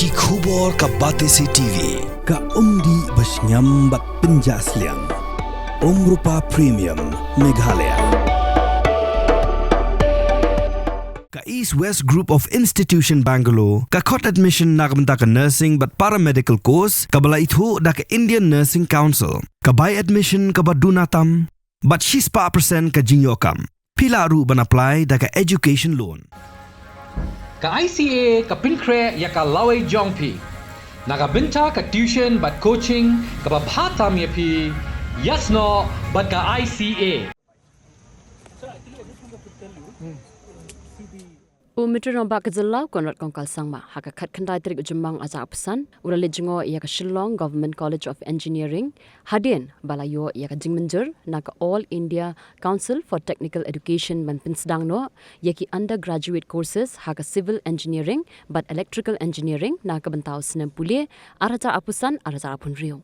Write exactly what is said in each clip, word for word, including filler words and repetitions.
Ki khubor ka Batesi T V, ka umdih ba shngiam bad pynjah sliang. Umrupa Premium, Meghalaya. Ka East West Group of Institution Bangalore, ka khot admission na ka bynta ka nursing bad paramedical course, kaba la ithuh da ka Indian Nursing Council, ka bai admission kaba duna tam, bad shispah percent ka jingïoh kam. Phi lah ruh ban apply da ka education loan. Ka I C A ka pynkhreh ïa ka lawei jong phi na ka bynta ka tuition bad coaching kaba bha tam ïa phi, ïasnoh bad ka I C A. U Myntri Rangbah ka jylla Conrad Kongkal Sangma, ha ka khatkhyndai tarik u Jymmang arhajar arphew san, u la leit jngoh ïa ka Shillong Government College of Engineering, hadien ba la ïoh ïa ka jingmynjur na ka All India Council for Technical Education ban pynsdang noh ïa ki undergraduate courses ha ka Civil Engineering bad Electrical Engineering na ka bynta u snem pule arhajar arphew san arhajar arphew hynriew.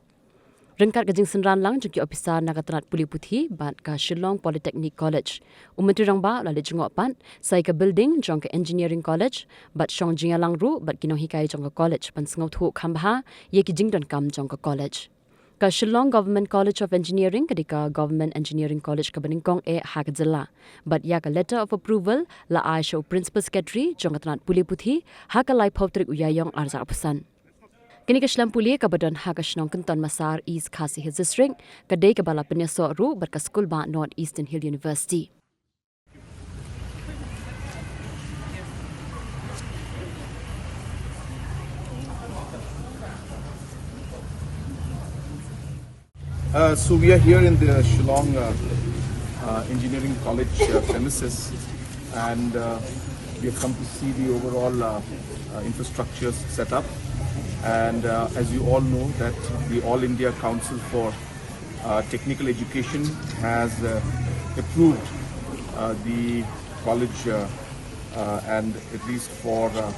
Ryngkat ka jingsynran lang jong ki ophisar na ka tnat pule puthi bad ka Shillong Polytechnic College, u Myntri Rangbah u la leit jngoh pat sa ïa ka building jong ka Engineering College bad shong jingïalang ruh bad ki nonghikai jong ka college ban sngewthuh kham bha ïa ki jingdonkam jong ka college. Ka Shillong Government College of Engineering ka dei ka Government Engineering College kaba nyngkong eh ha ka jylla, bad ïa ka letter of approval la ai sha u Principal Secretary jong ka tnat pule puthi ha ka laiphew tarik u Ïaïong arhajar arphew san. Kane ka shlem pule kaba don ha ka shnong Kynton Massar, East Khasi Hills District, ka dei kaba la pynïasoh ruh bad ka skul bah North Eastern Hill University. Uh, so we are here in the Shillong uh, uh, Engineering College uh, premises, and uh, we have come to see the overall uh, uh, infrastructure set up. And uh, as you all know, that the All India Council for uh, Technical Education has uh, approved uh, the college, uh, uh, and at least for uh,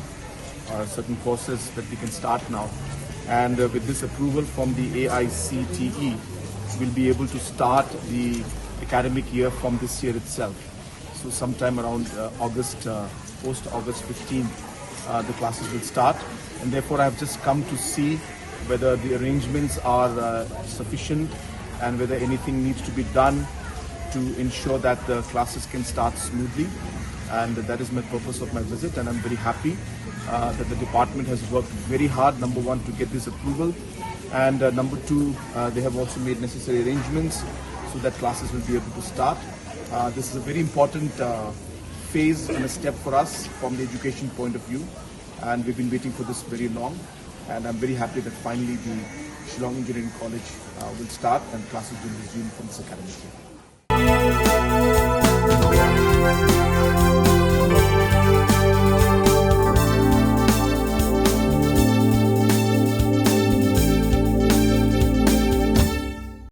uh, certain courses that we can start now. And uh, with this approval from the A I C T E, we'll be able to start the academic year from this year itself. So sometime around uh, August, uh, post August fifteenth, uh, the classes will start. And therefore, I've just come to see whether the arrangements are uh, sufficient and whether anything needs to be done to ensure that the classes can start smoothly. And that is my purpose of my visit, and I'm very happy uh, that the department has worked very hard, number one, to get this approval, and uh, number two, uh, they have also made necessary arrangements so that classes will be able to start. Uh, this is a very important uh, phase and a step for us from the education point of view, and we've been waiting for this very long, and I'm very happy that finally the Shillong Engineering College uh, will start and classes will resume from this academic year.